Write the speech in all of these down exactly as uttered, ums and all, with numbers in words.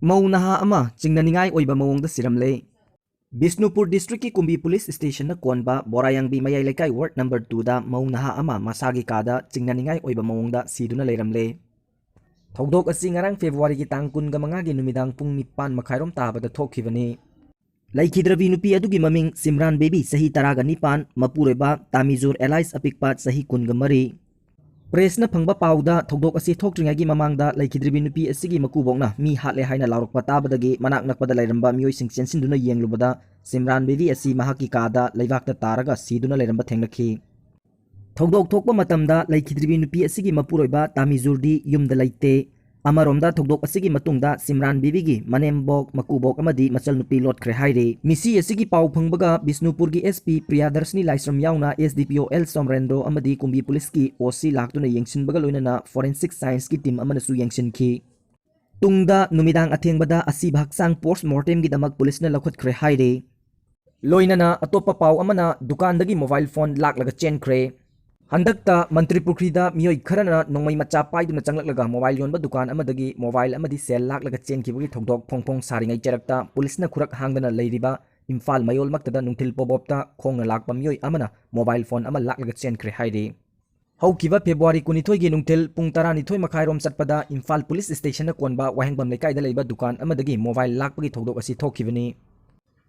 ꯃꯧ ꯅꯍꯥ ꯑꯃ ꯆꯤꯡꯅꯅꯤꯡꯉꯥꯏ ꯑꯣꯏꯕ ꯃꯑꯣꯡꯗ ꯁꯤꯔꯝꯂꯦ꯫ ꯕꯤꯁꯅꯨꯄꯨꯔ ꯗꯤꯁꯇ꯭ꯔꯤꯛꯀꯤ ꯀꯨꯝꯕꯤ ꯄꯨꯂꯤꯁ ꯁ꯭ꯇꯦꯁꯟꯅ ꯀꯣꯟꯕ ꯕꯣꯔꯥꯌꯥꯡꯕꯤ ꯃꯌꯥꯏ ꯂꯩꯀꯥꯏ ꯋꯥꯔꯗ ꯅꯝꯕꯔ ꯇꯨꯗ ꯃꯧ ꯅꯍꯥ ꯑꯃ ꯃꯁꯥꯒꯤ ꯀꯥꯗ ꯆꯤꯡꯅꯅꯤꯡꯉꯥꯏ ꯑꯣꯏꯕ ꯃꯑꯣꯡꯗ ꯁꯤꯗꯨꯅ ꯂꯩꯔꯝꯂꯦ꯫ ꯊꯧꯗꯣꯛ ꯑꯁꯤ ꯉꯔꯥꯡ ꯐꯦꯕ꯭ꯔꯨꯋꯥꯔꯤꯒꯤ ꯇꯥꯡ ꯀꯨꯟꯒ ꯃꯉꯥꯒꯤ ꯅꯨꯃꯤꯗꯥꯡ ꯄꯨꯡ ꯅꯤꯄꯥꯟ ꯃꯈꯥꯏꯔꯣꯝ ꯇꯥꯕꯗ ꯊꯣꯛꯈꯤꯕꯅꯤ꯫ ꯂꯩꯈꯤꯗ꯭ꯔꯕꯤ ꯅꯨꯄꯤ ꯑꯗꯨꯒꯤ ꯃꯃꯤꯡ ꯁꯤꯝꯔꯥꯟ ꯕꯦꯕꯤ, ꯆꯍꯤ ꯇꯔꯥꯒ ꯅꯤꯄꯥꯟ, ꯃꯄꯨꯔꯣꯏꯕ ꯇꯥꯃꯤꯖꯨꯔ ꯑꯦꯂꯥꯏꯁ ꯑꯄꯤꯛꯄ, ꯆꯍꯤ ꯀꯨꯟꯒ ꯃꯔꯤ꯫ ꯄ꯭ꯔꯦꯁꯅ ꯐꯪꯕ ꯄꯥꯎꯗ ꯊꯧꯗꯣꯛ ꯑꯁꯤ ꯊꯣꯛꯇ꯭ꯔꯤꯉꯩꯒꯤ ꯃꯃꯥꯡꯗ ꯂꯩꯈꯤꯗ꯭ꯔꯤꯕꯤ ꯅꯨꯄꯤ ꯑꯁꯤꯒꯤ ꯃꯀꯨꯕꯣꯛꯅ ꯃꯤ ꯍꯥꯠꯂꯦ ꯍꯥꯏꯅ ꯂꯥꯎꯔꯛꯄ ꯇꯥꯕꯗꯒꯤ ꯃꯅꯥꯛ ꯅꯛꯄꯗ ꯂꯩꯔꯝꯕ ꯃꯤꯑꯣꯏꯁꯤꯡ ꯆꯦꯟꯁꯤꯟꯗꯨꯅ ꯌꯦꯡꯂꯨꯕꯗ ꯁꯤꯝꯔꯥꯟ ꯕꯦꯕꯤ ꯑꯁꯤ ꯃꯍꯥꯛꯀꯤ ꯀꯥꯗ ꯂꯩꯕꯥꯛꯇ ꯇꯥꯔꯒ ꯁꯤꯗꯨꯅ ꯂꯩꯔꯝꯕ ꯊꯦꯡꯅꯈꯤ꯫ ꯊꯧꯗꯣꯛ ꯊꯣꯛꯄ ꯃꯇꯝꯗ ꯂꯩꯈꯤꯗ꯭ꯔꯤꯕꯤ ꯅꯨꯄꯤ ꯑꯁꯤꯒꯤ ꯃꯄꯨꯔꯣꯏꯕ ꯇꯥꯃꯤꯖꯨꯔꯗꯤ ꯌꯨꯝꯗ ꯂꯩꯇꯦ꯫ ꯑꯃꯔꯣꯝꯗ ꯊꯧꯗꯣꯛ ꯑꯁꯤꯒꯤ ꯃꯇꯨꯡꯗ ꯁꯤꯝꯔꯥꯟ ꯕꯤꯕꯤꯒꯤ ꯃꯅꯦꯝꯕꯣꯛ, ꯃꯀꯨꯕꯣꯛ ꯑꯃꯗꯤ ꯃꯆꯜꯅꯨꯄꯤ ꯂꯣꯠꯈ꯭ꯔꯦ ꯍꯥꯏꯔꯤ꯫ ꯃꯤꯁꯤ ꯑꯁꯤꯒꯤ ꯄꯥꯎ ꯐꯪꯕꯒ ꯕꯤꯁꯅꯨꯄꯨꯔꯒꯤ ꯑꯦꯁ ꯄꯤ ꯄ꯭ꯔꯤꯌꯥꯗꯔꯁꯅꯤ ꯂꯥꯏꯁ꯭ꯔꯝ ꯌꯥꯎꯅ ꯑꯦꯁ ꯗꯤ ꯄꯤ ꯑꯣ ꯑꯦꯜ ꯁꯣꯝꯔꯦꯟꯗ꯭ꯔꯣ ꯑꯃꯗꯤ ꯀꯨꯝꯕꯤ ꯄꯨꯂꯤꯁꯀꯤ ꯑꯣ ꯁꯤ ꯂꯥꯛꯇꯨꯅ ꯌꯦꯡꯁꯤꯟꯕꯒ ꯂꯣꯏꯅꯅ ꯐꯣꯔꯦꯟꯁꯤꯛ ꯁꯥꯏꯟꯁꯀꯤ ꯇꯤꯝ ꯑꯃꯅꯁꯨ ꯌꯦꯡꯁꯤꯟꯈꯤ꯫ ꯇꯨꯡꯗ ꯅꯨꯃꯤꯗꯥꯡ ꯑꯊꯦꯡꯕꯗ ꯑꯁꯤꯕ ꯍꯛꯆꯥꯡ ꯄꯣꯁ ꯃꯣꯔꯇꯦꯝꯒꯤꯗꯃꯛ ꯄꯨꯂꯤꯁꯅ ꯂꯧꯈꯠꯈ꯭ꯔꯦ ꯍꯥꯏꯔꯤ꯫ ꯂꯣꯏꯅꯅ ꯑꯇꯣꯞꯄ ꯄꯥꯎ ꯑꯃꯅ ꯗꯨꯀꯥꯟꯗꯒꯤ ꯃꯣꯕꯥꯏꯜ ꯐꯣꯟ ꯂꯥꯛꯂꯒ ꯆꯦꯟꯈ꯭ꯔꯦ꯫ ꯍꯟꯗꯛꯇ ꯃꯟꯇ꯭ꯔꯤ ꯄꯨꯈ꯭ꯔꯤꯗ ꯃꯤꯑꯣꯏ ꯈꯔꯅ ꯅꯣꯡꯃꯩ ꯃꯆꯥ ꯄꯥꯏꯗꯨꯅ ꯆꯪꯂꯛꯂꯒ ꯃꯣꯕꯥꯏꯜ ꯌꯣꯟꯕ ꯗꯨꯀꯥꯟ ꯑꯃꯗꯒꯤ ꯃꯣꯕꯥꯏꯜ ꯑꯃꯗꯤ ꯁꯦꯜ ꯂꯥꯛꯂꯒ ꯆꯦꯟꯈꯤꯕꯒꯤ ꯊꯧꯗꯣꯛ ꯐꯣꯡ ꯐꯣꯡ ꯁꯥꯔꯤꯉꯩ ꯆꯔꯛꯇ ꯄꯨꯂꯤꯁꯅ ꯈꯨꯔꯛ ꯍꯥꯡꯗꯅ ꯂꯩꯔꯤꯕ ꯏꯝꯐꯥꯜ ꯃꯌꯣꯜꯃꯛꯇꯗ ꯅꯨꯡꯊꯤꯜ ꯄꯣꯕꯣꯞꯇ ꯈꯣꯡꯅ ꯂꯥꯛꯄ ꯃꯤꯑꯣꯏ ꯑꯃꯅ ꯃꯣꯕꯥꯏꯜ ꯐꯣꯟ ꯑꯃ ꯂꯥꯛꯂꯒ ꯆꯦꯟꯈ꯭ꯔꯦ ꯍꯥꯏꯔꯤ꯫ ꯍꯧꯈꯤꯕ ꯐꯦꯕ꯭ꯔꯨꯋꯥꯔꯤ ꯀꯨꯟꯅꯤꯊꯣꯏꯒꯤ ꯅꯨꯡꯊꯤꯜ ꯄꯨꯡ ꯇꯔꯥꯅꯤꯊꯣꯏ ꯃꯈꯥꯏꯔꯣꯝ ꯆꯠꯄꯗ ꯏꯝꯐꯥꯜ ꯄꯨꯂꯤꯁ ꯁ꯭ꯇꯦꯁꯟꯅ ꯀꯣꯟꯕ ꯋꯥꯍꯦꯡꯕꯝ ꯂꯩꯀꯥꯏꯗ ꯂꯩꯕ ꯗꯨꯀꯥꯟ ꯑꯃꯗꯒꯤ ꯃꯣꯕꯥꯏꯜ ꯂꯥꯛꯄꯒꯤ ꯊꯧꯗꯣꯛ ꯑꯁꯤ ꯊꯣꯛꯈꯤꯕꯅꯤ꯫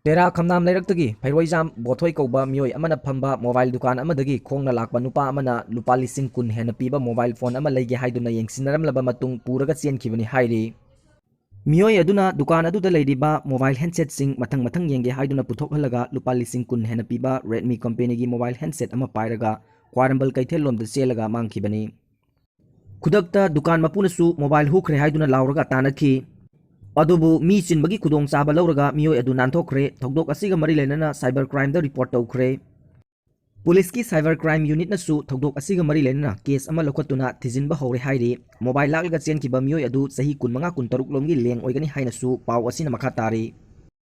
ꯇꯦꯔꯥ ꯈꯝꯅꯥꯝ ꯂꯩꯔꯛꯇꯒꯤ ꯐꯩꯔꯣꯏꯖꯥꯝ ꯕꯣꯊꯣꯏ ꯀꯧꯕ ꯃꯤꯑꯣꯏ ꯑꯃꯅ ꯐꯝꯕ ꯃꯣꯕꯥꯏꯜ ꯗꯨꯀꯥꯟ ꯑꯃꯗꯒꯤ ꯈꯣꯡꯅ ꯂꯥꯛꯄ ꯅꯨꯄꯥ ꯑꯃꯅ ꯂꯨꯄꯥ ꯂꯤꯁꯤꯡ ꯀꯨꯟ ꯍꯦꯟꯅ ꯄꯤꯕ ꯃꯣꯕꯥꯏꯜ ꯐꯣꯟ ꯑꯃ ꯂꯩꯒꯦ ꯍꯥꯏꯗꯨꯅ ꯌꯦꯡꯁꯤꯟꯅꯔꯝꯂꯕ ꯃꯇꯨꯡ ꯄꯨꯔꯒ ꯆꯦꯟꯈꯤꯕꯅꯤ ꯍꯥꯏꯔꯤ꯫ ꯃꯤꯑꯣꯏ ꯑꯗꯨꯅ ꯗꯨꯀꯥꯟ ꯑꯗꯨꯗ ꯂꯩꯔꯤꯕ ꯃꯣꯕꯥꯏꯜ ꯍꯦꯟꯁꯦꯠꯁꯤꯡ ꯃꯊꯪ ꯃꯊꯪ ꯌꯦꯡꯒꯦ ꯍꯥꯏꯗꯨꯅ ꯄꯨꯊꯣꯛꯍꯜꯂꯒ ꯂꯨꯄꯥ ꯂꯤꯁꯤꯡ ꯀꯨꯟ ꯍꯦꯟꯅ ꯄꯤꯕ ꯔꯦꯗꯃꯤ ꯀꯝꯄꯦꯅꯤꯒꯤ ꯃꯣꯕꯥꯏꯜ ꯍꯦꯟꯁꯦꯠ ꯑꯃ ꯄꯥꯏꯔꯒ ꯈ꯭ꯋꯥꯏꯔꯝꯕꯟ ꯀꯩꯊꯦꯜꯂꯣꯝꯗ ꯆꯦꯜꯂꯒ ꯃꯥꯡꯈꯤꯕꯅꯤ꯫ ꯈꯨꯗꯛꯇ ꯗꯨꯀꯥꯟ ꯃꯄꯨꯅꯁꯨ ꯃꯣꯕꯥꯏꯜ ꯍꯨꯈ꯭ꯔꯦ ꯍꯥꯏꯗꯨꯅ ꯂꯥꯎꯔꯒ ꯇꯥꯟꯅꯈꯤ꯫ ꯑꯗꯨꯕꯨ ꯃꯤ ꯆꯤꯟꯕꯒꯤ ꯈꯨꯗꯣꯡꯆꯥꯕ ꯂꯧꯔꯒ ꯃꯤꯑꯣꯏ ꯑꯗꯨ ꯅꯥꯟꯊꯣꯛꯈ꯭ꯔꯦ꯫ ꯊꯧꯗꯣꯛ ꯑꯁꯤꯒ ꯃꯔꯤ ꯂꯩꯅꯅ ꯁꯥꯏꯕꯔ ꯀ꯭ꯔꯥꯏꯝꯗ ꯔꯤꯄꯣꯔꯠ ꯇꯧꯈ꯭ꯔꯦ꯫ ꯄꯨꯂꯤꯁꯀꯤ ꯁꯥꯏꯕꯔ ꯀ꯭ꯔꯥꯏꯝ ꯌꯨꯅꯤꯠꯅꯁꯨ ꯊꯧꯗꯣꯛ ꯑꯁꯤꯒ ꯃꯔꯤ ꯂꯩꯅꯅ ꯀꯦꯁ ꯑꯃ ꯂꯧꯈꯠꯇꯨꯅ ꯊꯤꯖꯤꯟꯕ ꯍꯧꯔꯦ ꯍꯥꯏꯔꯤ꯫ ꯃꯣꯕꯥꯏꯜ ꯂꯥꯛꯂꯒ ꯆꯦꯟꯈꯤꯕ ꯃꯤꯑꯣꯏ ꯑꯗꯨ ꯆꯍꯤ ꯀꯨꯟꯃꯉꯥ ꯀꯨꯟꯇꯔꯨꯛ ꯂꯣꯝꯒꯤ ꯂꯦꯡ ꯑꯣꯏꯒꯅꯤ ꯍꯥꯏꯅꯁꯨ ꯄꯥꯎ ꯑꯁꯤꯅ ꯃꯈꯥ ꯇꯥꯔꯤ꯫